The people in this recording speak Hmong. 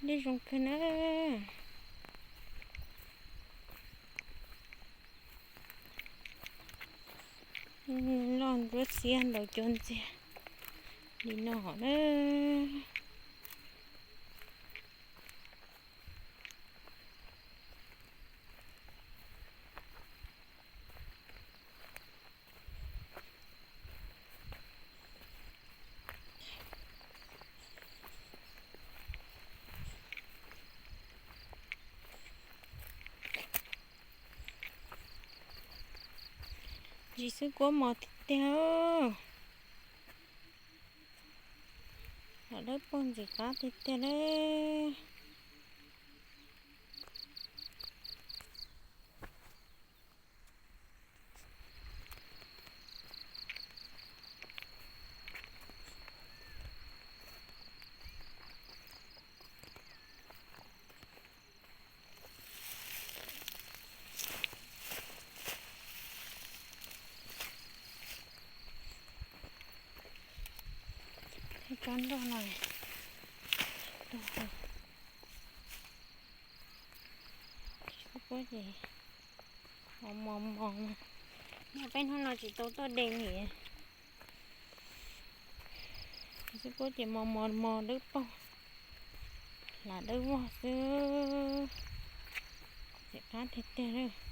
Dej zoo kawg na. Loj ntsuab xiab ntaus cua ntxiag li no na. Ntsis xwb kuab mos tiag tiag. Los dawb paug ntxim qab tiag tiag li. Tsob nroj no, xwb kuab ces mos mos mos, peb hnub no tsis tau tuaj de li. Xwb kuab ces mos mos mos dawb paug, hlav dawb vog xwb, ntxim qab tiag tiag.